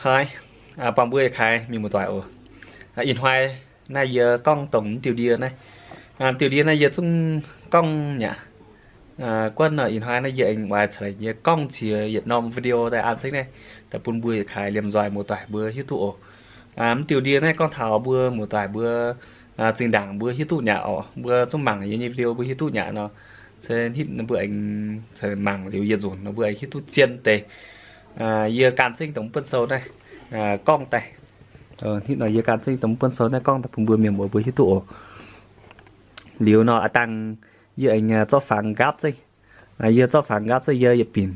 Haaix, buangh mbuo yietc kaaix mienh muoz-doic oc. Ih hnoi naaiv yie gorngv dongh mv diuh ndie naaiv. Diuh ndie naaiv yie zungv gorngv nyaqc. Guonv nor ih hnoi naaiv yie aengx oix ceix yie gorngv qiex yietc norm video daaih an zengv naaiv daaih bun mbuo yietc kaaix liemh nzoih muoz-doic mbuo hiuv duqv oc. Mv diuh ndie naaiv gorngv taux mbuo muoz-doic mbuo zinh ndaangc mbuo hiuv duqv nyaqc oc. Mbuo zungv mangc yie nyei video mbuo hiuv duqv nyaqc nor, se hnitv mbuo aengx mangc liuz yietc nzunc nor mbuo aengx hiuv duqv zien deix. Yie gan zengv dongh mv buonv sou naaiv gorngv daaih. Hnitv nor yie gan zengv dongh mv buonv sou naaiv gorngv daaih bun mbuo mienh muoz mbuo hiuv duqv oc. Liuz nor a'dangh yie aengx zorqv fangx nqaapv zengv. Yie zorqv fangx nqaapv zengv yie yietc binc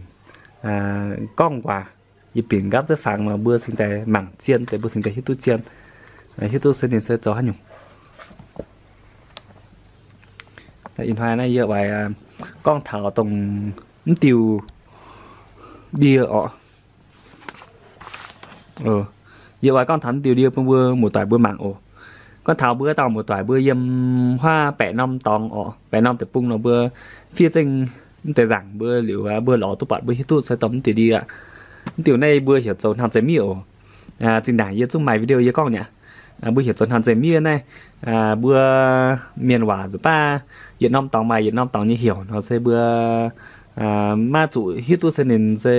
gorngv waac, yietc binc nqaapv zengv fangx nor mbuo cingx daaih mangc zien deix, mbuo cingx daaih hiuv duqv zien, hiuv duqv se ninh se zoux haaix nyungc. Ih hnoi naaiv yie oix gorngv taux dongh mv diuh ndie oc. Yie oix gorngv taux mv diuh ndie bun mbuo muoz-doic mbuo mangc oc. Gorngv taux mbuo dauh muoz-doic mbuo yiem huaav baeqc norm dorngx oc, baeqc norm deic-bung nor mbuo fiev zengv mv deix nzaangc mbuo liuz mbuo lorz duqv buatc mbuo hiuv duqv se dongh mv diuh ndie aqv. Mv diuh naaiv mbuo heuc zoux hnamv zeiv miev oc. Zinh ndaangc yie zungv maaih video yie gorngv nyaqc. Mbuo heuc zoux hnamv zeiv miev naaiv, mbuo mienh waac nzuqc baav yietc norm dorngx maaih yietc norm dorngx nyei heuc nor se mbuo maiv zuqc hiuv duqv se ninh se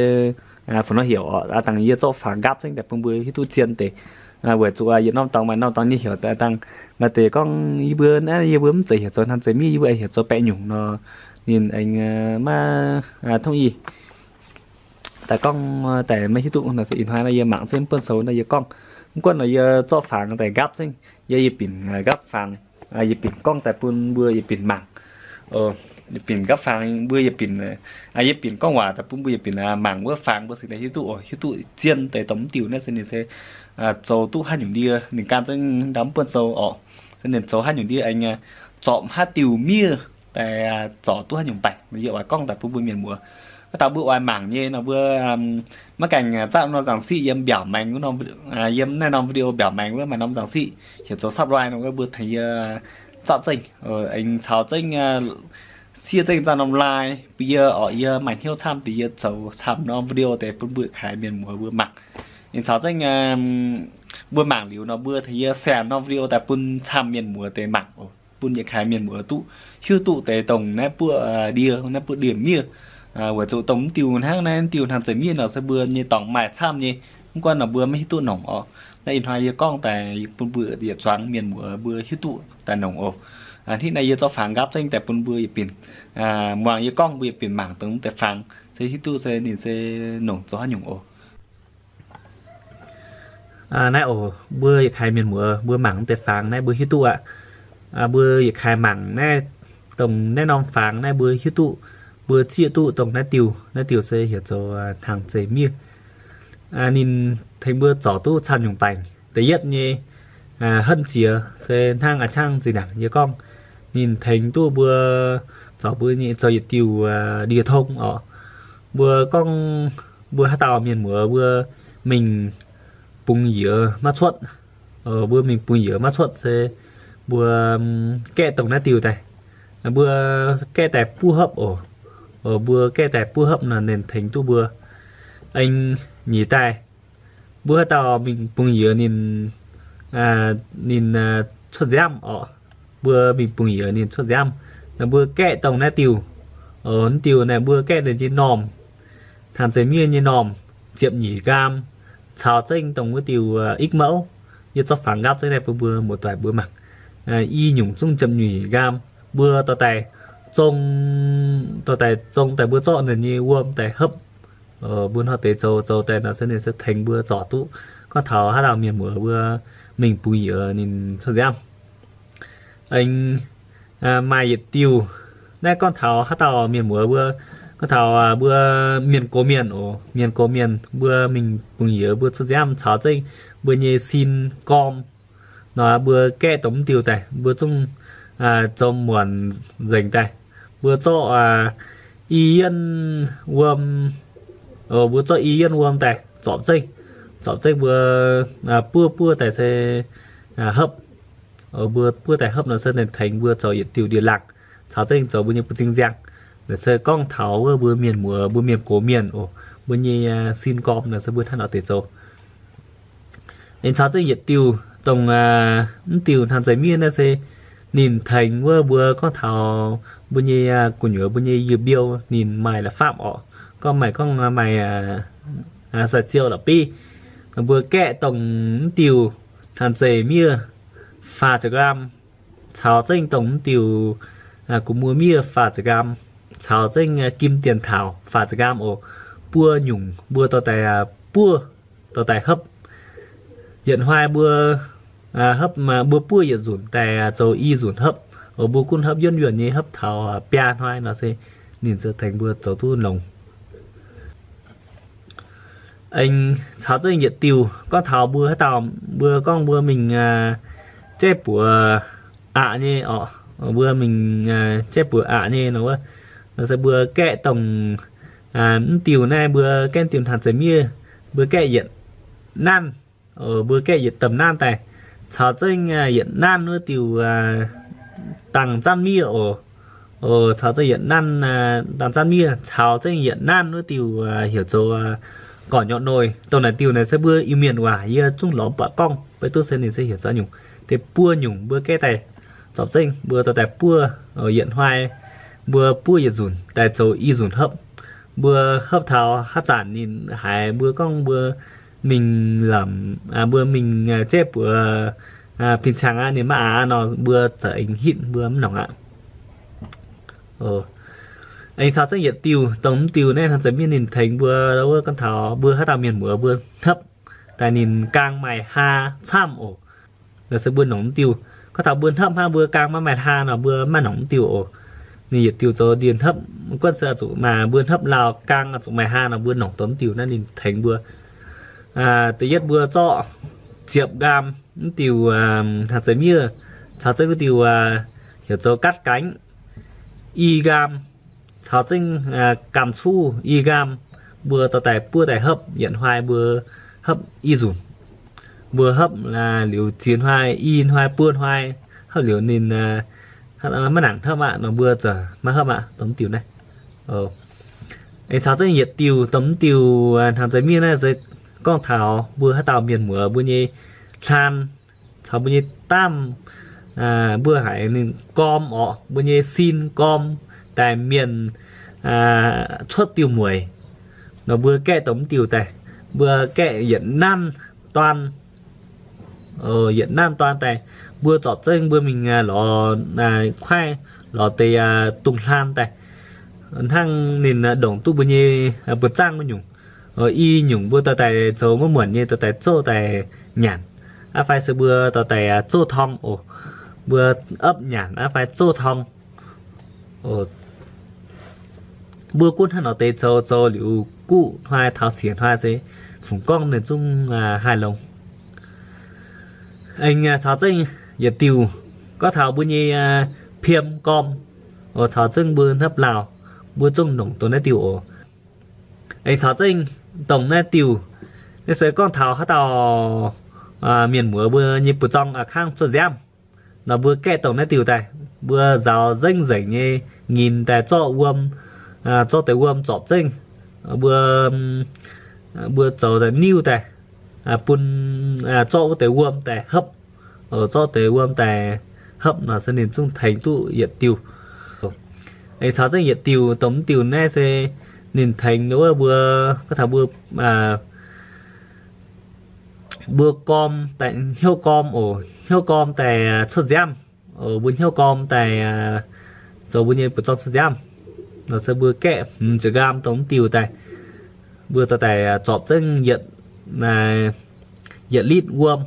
fu nor heuc oc. A'dangh yie zorqv fangx nqaapv zengv daaih bun mbuo hiuv duqv zien deix. Weic zuqc yietc norm dorngx maaih norm dorngx nyei heuc daaih, dangh maaih deix gorngv yie mbuo naaiv yie mbuo mv zeiz heuc zoux hnamv zeiv miev, yie mbuo aengx heuc zoux baeqc nyungc nor, ninh aengx maiv tongv ih daaih gorngv daaih maiv hiuv duqv nor se ih hnoi naaiv yie mangc zengv mv buonv sou naaiv yie gorngv. Mv guonv nor yie zorqv fangx daaih nqaapv zengv, yie yietc binc nqaapv fangx, yietc binc gorngv daaih bun mbuo yietc binc mangc. Yietc binc nqaapv fangx mbuo yietc binc, yietc binc gorngv waac daaih bun mbuo yietc binc mangc wuov fangx mbuo cingx daaih hiuv duqv oc, hiuv duqv zien deix dongh mv diuh naaiv se ninh se zoux duqv haaix nyungc ndie, ninh gan zengv ndau mv buonv sou oc. Se ninh zoux haaix nyungc ndie aengx zorpc haaix diuh miev daaih zorc duqv haaix nyungc baengc, yie oix gorngv daaih bun mbuo mienh muoz. Wuov dauh mbuo oix mangc nyei nor mbuo maiv gaengh zaatv norm nzangc siqv yiem mbiaauc maengx, yiem naaiv norm video mbiaauc maengx wuov maaih norm nzangc siqv heuc zoux subscribe nor wuov mbuo tengx yie zaatv zengv, aengx caux zengv siev zengv zaatv norm like bun yie oc. Yie maaih hnyouv camv deix yie zoux camv norm video deix bun mbuo kaaix mienh muoz mbuo mangc. Aengx caux zengv mbuo mangc liuz nor mbuo tengx yie share norm video daaih bun camv mienh muoz deix mangc oc, bun yietc kaaix mienh muoz duqv hiuv duqv deix dongh naaiv buoqv ndie, naaiv buoqv ndie-miev. Weic zuqc dongh mv diuh hnangv naaiv mv diuh hnamv zeiv miev nor se mbuo nyei dorngx maaih camv nyei, mv guonv nor mbuo maiv hiuv duqv nongc oc. Naaiv ih hnoi yie gorngv daaih bun mbuo yietc zuangx mienh muoz mbuo hiuv duqv daaih nongc oc. Hnitv naaiv yie zorqv fangx nqaapv zengv daaih bun mbuo yietc binc muangx yie gorngv, mbuo yietc binc mangc dongh mv deix fangx se hiuv duqv se ninh se nongc zoux haaix nyungc oc. Naaiv oc, mbuo yietc kaaix mienh muoz mbuo mangc mv deix fangx naaiv mbuo hiuv duqv aqv. Mbuo yietc kaaix mangc naaiv, dongh naaiv norm fangx naaiv mbuo hiuv duqv, mbuo zieqv duqv dongh naaiv diuh, naaiv diuh se heuc zoux hnangv zeiv miev. Ninh tengx mbuo zorc duqv camv nyungc baengc. Da'yietv nyei henv ziex se hnangv a'c qangv zinh ndaangc yie gorngv, ninh tengx duqv mbuo zorc mbuo nyei zoux yietc diuh ndie-tong oc. Mbuo gorngv mbuo haaix dauh mienh muoz mbuo mingh bungx yiez maiv cuotv, mbuo mingh bungx yiez maiv cuotv se mbuo gaeqv dongh naaiv diuh daaih. Mbuo gaeqv daaih buov hopv oc. Mbuo gaeqv daaih buov hopv nor ninh tengx duqv mbuo. Aengx nyeic daaih, mbuo haaix dauh mingh bungx yiez ninh, ninh cuotv nziaamv oc. Mbuo mingh bungx yiez ninh cuotv nziaamv, mbuo gaeqv dongh naaiv diuh, mv diuh naaiv mbuo gaeqv ninh nyei normh, hnangv zeiv miev nyei normh, ziepc nyeic nqaam, caux zengv dongh wuov diuh ikv mouv. Yie zorqv fangx nqaapv zengv naaiv bun mbuo muoz-doic mbuo mangc. I nyungc zungv ziepc nyeic nqaam. Mbuo dorh daaih zong, dorh daaih zong daaih mbuo zorqv ninh nyei wuom daaih hopv. Mbuo hnoi deix zoux zoux daaih nor se ninh se tengx mbuo zorc duqv. Gorngv taux haaix dauh mienh muoz mbuo mingh bungx yiez ninh cuotv nziaamv. Aengx maaih yietc diuh, naaiv gorngv taux haaix dauh mienh muoz mbuo, gorngv taux mbuo mienh gox mienh oc, mienh gox mienh mbuo mingh bungx yiez mbuo cuotv nziaamv caux zengv mbuo nyei sin gorm nor, mbuo gaeqv dongh mv diuh daaih, mbuo zungv zoux muonc nzengc daaih. Mbuo zorqv i yienv wuom, mbuo zorqv i yienv wuom daaih zorpc zengv, zorpc zengv mbuo buov buov daaih se hopv. Mbuo buov daaih hopv nor se ninh tengx mbuo zoux yietc diuh ndie-laangh, caux zengv zoux mbuo nyei buoz-zingh nziang. Naaiv se gorngv taux wuov mbuo mienh muoz, mbuo mienh gox mienh oc, mbuo nyei sin gorm nor se mbuo hnangv nor deix zoux. Aengx caux zengv yietc diuh dongh mv diuh hnamv zeiz miev naaiv se ninh tengx wuov mbuo gorngv taux mbuo nyei gu'nyuoz mbuo nyei yiuh mbiouh ninh maaih la'fapv orqc. Gorngv maaih gorngv maaih sai-ziou la'bieiv, mbuo gaeqv dongh mv diuh hnamv zeiz miev faah ziepc gram, caux zengv dongh mv diuh gu'muoz miev faah ziepc gram, caux zengv kim dienx taux faah ziepc gram oc. Buo nyungc mbuo dorh daaih buov, dorh daaih hopv. Yietc hnoi mbuo hopv, mbuo buov yietc nzunc daaih zoux i nzunc hopv. Mbuo gunv hopv yuonv yuonc nyei, hopv taux biaa hnoi nor se ninh se tengx mbuo zoux duqv longx. Aengx caux zengv yietc diuh gorngv taux mbuo haaix dauh mbuo gorngv mbuo mingh jaiv buoz aqc nyei orqc, mbuo mingh jaiv buoz aqc nyei nor wuov, nor se mbuo gaeqv dongh mv diuh naaiv, mbuo gaeqv diuh hnamv zeiz miev, mbuo gaeqv yietc nanv, mbuo gaeqv yietc domh nanv daaih, caux zengv yietc nanv wuov diuh dangh zanv miev oc. Caux zengv yietc nanv dangh zanv miev, caux zengv yietc nanv wuov diuh heuc zoux gorc nyorqc noi. Dongh naaic diuh naaic se mbuo Iu-Mienh waac yie zungv lorz mv buatc gorngv, beiv duqv se ninh se heuc zoux nyungc. Deix buo nyungc mbuo gaeqv daaih zorpc zengv mbuo dorh daaih buov yietc hnoi, mbuo buov yietc nzunc daaih zoux i nzunc hopv. Mbuo hopv taux haaix zanc ninh haiz mbuo gorngv mbuo mingh lamc, mbuo mingh jaiv buoz pin cang aqv, ninh maiv aqc nor, mbuo za'eix hitv mbuo mv nongc aqv. Aengx caux zengv yietc diuh dongh mv diuh naaiv hnamv zeiz miev ninh tengx mbuo wuov gorngv taux mbuo haaix dauh mienh muoz mbuo hnopv daaih ninh gaang maaih haa camv oc. Nor se mbuo nongc mv diuh. Gorngv taux mbuo hnopv hnangv mbuo gaang maiv maaih haa nor mbuo maiv nongc mv diuh oc. Ninh yietc diuh zoux ndie hnopv, guonv se oix zuqc maaih mbuo hnopv lauh gaang oix zuqc maaih haa nor mbuo nongc dongh mv diuh naaiv ninh tengx mbuo. Da'yietv mbuo zorqv ziepc nqaam mv diuh hnamv zeiz miev, caux zengv wuov diuh heuc zoux gatv gaengv i nqaam, caux zengv gaam cuv i nqaam, mbuo dorh daaih buov daaih hopv, yietc hnoi mbuo hopv i nzunc. Mbuo hopv liuz ziex hnoi, i hnoi, buo hnoi, hopv liuz ninh maiv nangc hopv aqv nor mbuo ziouc maiv hopv aqv dongh mv diuh naaiv. Aengx caux zengv yietc diuh dongh mv diuh hnamv zeiz miev naaiv se gorngv taux mbuo haaix dauh mienh muoz mbuo nyei hlaan caux mbuo nyei daamv, mbuo haiz ninh gorm orqc, mbuo nyei sin gorm daaih mienh cuotv diuh mueic nor mbuo gaeqv dongh mv diuh daaih, mbuo gaeqv yietc nanv dorn, yietc nanv dorn daaih, mbuo zorpc zengv mbuo mingh lorz kuaaiv, lorz deix dungz hlaan daaih, hnangv ninh ndongc duqv mbuo nyei buoz-zaangv wuov nyungc. I nyungc mbuo dorh daaih zoux muonc muonc nyei dorh daaih zouv daaih nyanc, aqv fai se mbuo dorh daaih zouv torng oc. Mbuo opv nyanc aqv fai zouv torng. Mbuo gunv hnangv nor deix zoux, zoux liuz guqv hnoi taux siec hnoi se fungx gorngv ninh zungv haih longx. Aengx caux zengv yietc diuh, gorngv taux mbuo nyei piem gorm, caux zengv mbuo hnopv lauh, mbuo zungv nongc dongh naaiv diuh oc. Aengx caux zengv dongh naaiv diuh, naaiv se gorngv taux haaix dauh mienh muoz mbuo nyei buoz-zorng a'kangv cuotv nziaamv nor mbuo gaeqv dongh naaiv diuh daaih, mbuo nzaaux nzengc nzengc nyei nyinc daaih zorqv wuom, zorqv deix wuom zorpc zengv, mbuo, mbuo zoux daaih niuv daaih bun, zorqv wuov deix wuom daaih hopv, zorqv deix wuom daaih hopv nor se ninh zungv tengx duqv yietc diuh. Aengx caux zengv yietc diuh, dongh mv diuh naaiv se ninh tengx wuov mbuo, gorngv taux mbuo, mbuo gorm daaih hnyouv gorm oc, hnyouv gorm daaih cuotv nziaamv, mbuo hnyouv gorm daaih zoux mbuo nyei buoz-zorng cuotv nziaamv nor se mbuo gaeqv hmz ziepc nqaam dongh mv diuh daaih, mbuo dorh daaih zorpc zengv yietc, yietc litv wuom.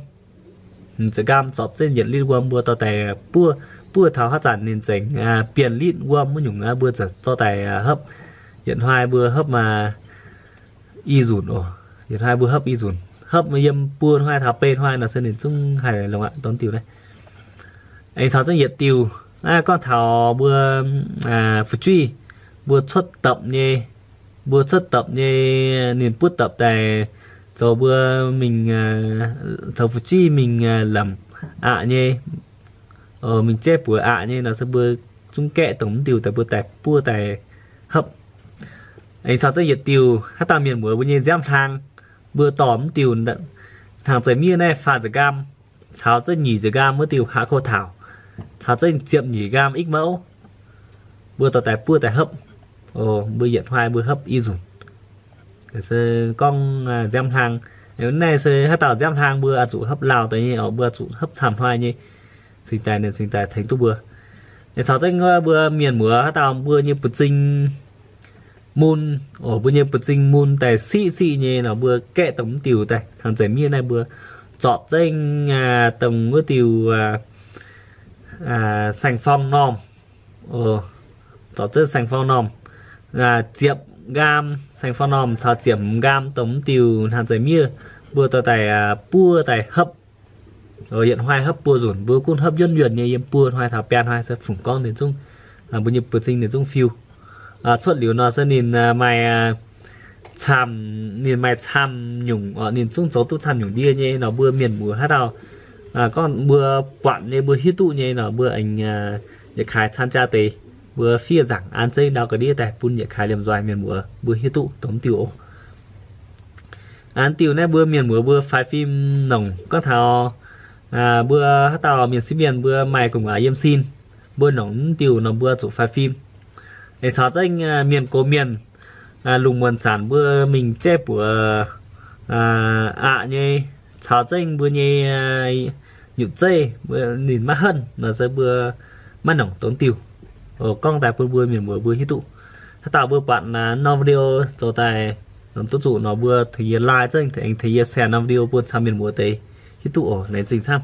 Hmz ziepc nqaam zorpc zengv yietc litv wuom mbuo dorh daaih buov, buov taux haaix zanc ninh zengc bienh litv wuom wuov nyungc aqv, mbuo ziouc zorqv daaih hopv. Yietc hnoi mbuo hopv i nzunc oc. Yietc hnoi mbuo hopv i nzunc, hopv yiem buo hnoi taux beiv hnoi nor se ninh zungv haih longx aqv dongh diuh naaiv. Aengx caux zengv yietc diuh, naaiv gorngv taux mbuo fu'jueiv, mbuo cuotv dopc nyei, mbuo cuotv dopc nyei, ninh butv dopc daaih zoux mbuo mingh, zoux fu'jueiv mingh lamc aqc nyei, mingh jaiv buoz aqc nyei nor se mbuo zungv gaeqv dongh mv diuh daaih mbuo daaih buov daaih hopv. Aengx caux zengv yietc diuh, haaix dauh mienh muoz mbuo nyei nziaamv hlang, mbuo dorh mv diuh Hnangv za'gengh miev naaiv faah nza'ngaam caux zengv nyic nza'ngaam wuov diuh haav kouv taux, caux zengv ziepc nyeic nza'ngaam ih mouv, mbuo dorh daaih buov daaih hopv. Mbuo yietc hnoi mbuo hopv i nzunc. Se gorngv nziaamv hlang, naaiv se haaix dauh nziaamv hlang mbuo oix zuqc hopv lauh deix nyei oc, mbuo oix zuqc hopv camv hnoi nyei, cingx daaih ninh cingx daaih tengx duqv mbuo. Caux zengv mbuo mienh muoz haaix dauh mbuo nyei buoz-zing mun, oc, mbuo nyei buoz-zing mun daaih siqv siqv nyei nor, mbuo gaeqv dongh mv diuh daaih. Hnangv za'gengh miev naaiv mbuo zorpc zengv dongh wuov diuh saeng-forng normh, zorpc zengv saeng-forng normh, ziepc nza'ngaam saeng-forng normh caux ziepc hmz nza'ngaam dongh mv diuh hnangv za'gengh miev, mbuo dorh daaih buov daaih hopv. Yietc hnoi hopv buo nzunc, mbuo gunv hopv njuonv njuonc nyei, yiem buo hnoi taux biaa hnoi se fungc gorngv ninh zungv, mbuo nyei buoz-zing ninh zungv fiuv. Cuotv liuz nor se ninh maaih camv, ninh maaih camv nyungc oc, ninh zungv zoux duqv camv nyungc ndie nyei nor, mbuo mienh muoz haaix dauh gorngv mbuo buatc nyei, mbuo hiuv duqv nyei nor, mbuo aengx yietc kaaix caan jaa deix, mbuo fiev nzaangc an zengv ndau ga'ndiev daaih bun yietc kaaix liemh nzoih mienh muoz mbuo hiuv duqv dongh mv diuh oc. An diuh naaiv mbuo mienh muoz mbuo faix fim nongc gorngv taux mbuo haaix dauh mienh sieqv mienh mbuo maaih gu'nguaaz yiem sin, mbuo nongc mv diuh nor mbuo zuqc faix fim. Aengx caux zengv mienh gox mienh, lungh muonz zanc mbuo mingh jaiv buoz aqc nyei, caux zengv mbuo nyei nyutc zeiv ninh maiv henv nor se mbuo maiv nongc dongh diuh. Gorngv daaih bun mbuo mienh muoz mbuo hiuv duqv. Haaix dauh mbuo buatc norm video zoux daaih nongc duqv zuqc nor mbuo tengx yie like zengv, aengx tengx yie share norm video bun camv mienh muoz deix hiuv duqv oc. Laengz zingh camv.